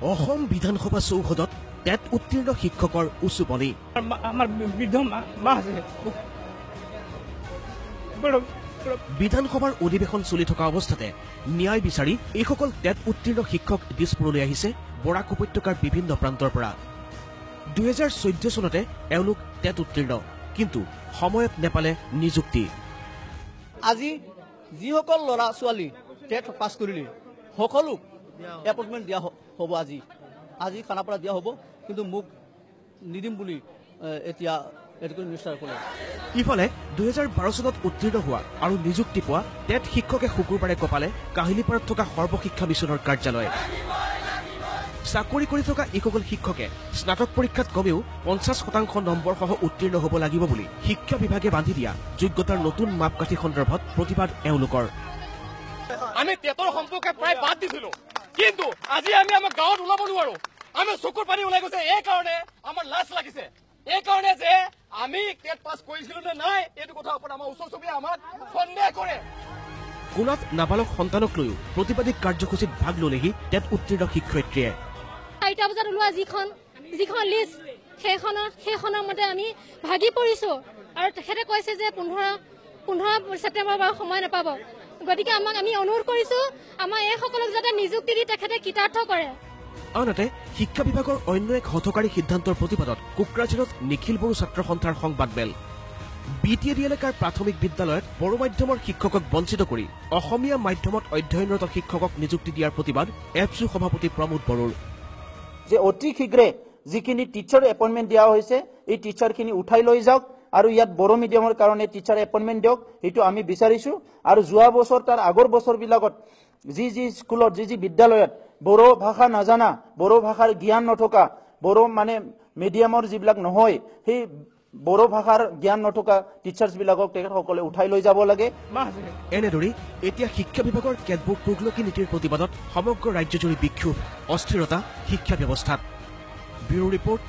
অসম বিধানসভা চৌহদত টেট উত্তীৰ্ণ শিক্ষকৰ উচুপনি। আমাৰ বৃদ্ধ মা আছে। বিধানসভাৰ অধিৱেশন চলি থকা অৱস্থাতে ন্যায় বিচাৰি এইসকল টেট উত্তীৰ্ণ শিক্ষক দিছপুৰলৈ আহিছে বৰাক উপত্যকাৰ বিভিন্ন প্ৰান্তৰ পৰা। 2014 চনতে এওঁলোক টেট উত্তীৰ্ণ, কিন্তু সময়ত নেপালে নিযুক্তি। আজি যিসকল ল'ৰা ছোৱালী টেট পাছ কৰিলে সকলো এপইণ্টমেণ্ট দিয়া হ'ব, আজি আজি খানাপাৰা দিয়া হ'ব, কিন্তু মোক নিদিম বুলি এতিয়া মিনিষ্টাৰ ক'লে। ইফালে 2012 চনত উত্তীৰ্ণ হোৱা আৰু নিযুক্তি পোৱা টেট শিক্ষকে শুকুৰবাৰে কপালে কাহিলীপাৰাত থকা সৰ্বশিক্ষা মিছনৰ কাৰ্যালয়। চাকৰি কৰি থকা এইসকল শিক্ষকে স্নাতক পৰীক্ষাত কমেও 50% নম্বৰসহ উত্তীৰ্ণ হ'ব লাগিব বুলি শিক্ষা বিভাগে বান্ধি দিয়া যোগ্যতাৰ নতুন মাপকাঠি সন্দৰ্ভত প্ৰতিবাদ এওঁলোকৰ। আমি টেটৰ সম্পৰ্কে প্ৰায় বাদ দিছিলো, কিন্তু আজি আমি আমাৰ গাঁৱত ওলাব নোৱাৰো। আমি চকুৰ পানী ওলাই গৈছে, এই কাৰণে আমাৰ লাজ লাগিছে, এই কাৰণে যে আমি টেট পাছ কৰিছিলো নে নাই এইটো কথা ওপৰত আমাৰ ওচৰ চুবুৰীয়া আমাক সন্দেহ কৰে। কোলাত নাবালক সন্তানক লৈও প্ৰতিবাদী কাৰ্যসূচীত ভাগ ল'লেহি টেট উত্তীৰ্ণ শিক্ষয়িত্ৰীয়ে। 4টা বজাত ওলোৱা যিখন যিখন লিষ্ট, সেইখনৰ মতে আমি ভাগি পৰিছো আৰু তেখেতে কৈছে যে 15 ছেপ্টেম্বৰ বাৰু সময় নাপাব। গতিকে আমাক আমি অনুৰোধ কৰিছো, আমাৰ এইসকলক যাতে নিযুক্তি দি তেখেতে কৃতাৰ্থ কৰে। আনহাতে শিক্ষা বিভাগৰ অন্য এক হঠকাৰী সিদ্ধান্তৰ প্ৰতিবাদত কোকৰাঝাৰত নিখিল বড়ো ছাত্ৰ সন্থাৰ সংবাদমেল। বি টি এ ডি এলেকাৰ প্ৰাথমিক বিদ্যালয়ত বড়ো মাধ্যমৰ শিক্ষকক বঞ্চিত কৰি অসমীয়া মাধ্যমত অধ্যয়নৰত শিক্ষকক নিযুক্তি দিয়াৰ প্ৰতিবাদ এফচু সভাপতি প্ৰমোদ বড়োৰ। যে অতি শীঘ্ৰে যিখিনি টিচাৰ এপইণ্টমেণ্ট দিয়া হৈছে এই টিচাৰখিনি উঠাই লৈ যাওক আৰু ইয়াত বড়ো মিডিয়ামৰ কাৰণে টিচাৰ এপইণ্টমেণ্ট দিয়ক, সেইটো আমি বিচাৰিছোঁ। আৰু যোৱা বছৰ তাৰ আগৰ বছৰবিলাকত যি যি স্কুলত যি যি বিদ্যালয়ত বড়ো ভাষা নাজানা, বড়ো ভাষাৰ জ্ঞান নথকা, বড়ো মানে মিডিয়ামৰ যিবিলাক নহয়, সেই বড়ো ভাষাৰ জ্ঞান নথকা টিচাৰ্ছবিলাকক তেখেতসকলে উঠাই লৈ যাব লাগে। এনেদৰেই এতিয়া শিক্ষা বিভাগৰ কেতবোৰ টোগলকী নীতিৰ প্ৰতিবাদত সমগ্ৰ ৰাজ্যজুৰি বিক্ষোভ, অস্থিৰতা শিক্ষা ব্যৱস্থাত। Bureau report.